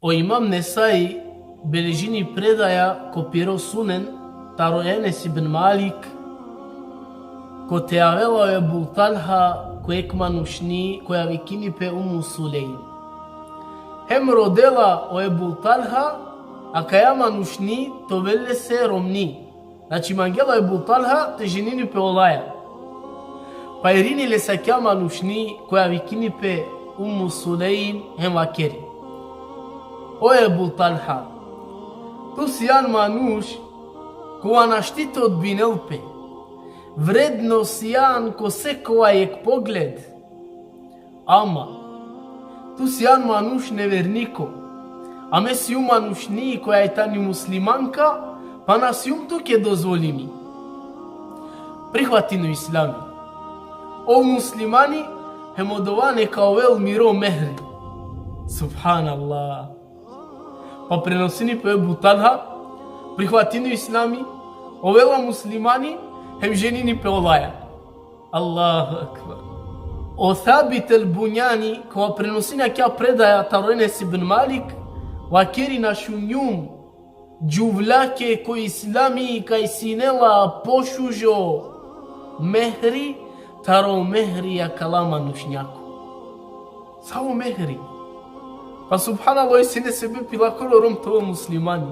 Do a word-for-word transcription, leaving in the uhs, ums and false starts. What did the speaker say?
O imam Nesai beležini predaja ko piro Sunen taro Enes ibn Malik, kote avela o Ebu Talha ko jekh manušni koja vikini pe Ummu Sulejm. Hem rodela o Ebu Talha, a kaja manušni te ovel lese romni. Znači, mangela o Ebu Talha te ženini pe olaja. Pa irini lese akaja manušni koja vikini pe Ummu Sulejm hem vakeri: O Ebu Talha, tu sian manuš kova našti te odbinel pe. Vredno sian ko sekova jekh pogled. Ama tu sian manuš neverniko, a me sijum manušni koja i tani muslimanka, pa na sijum tuke dozvolimi. Prihvatini o islami. Ov muslimani, hem odova neka ovel miro mehri. Subhanallah. Pa prenosini pe Ebu Talha, prihvatini o islami, ovela muslimani, hem ženini pe olaja. Allahu ekber. O Sabit el Bunjani, kova prenosini akaja predaja taro Enes ibn Malik, vakeri: Na šunjum džuvljake ko islami kaj sine la pošužo mehri taro mehri akala manušnjako. Savo mehri? Pa subhanallah, sine sebepi lakoro rom te ovel muslimani.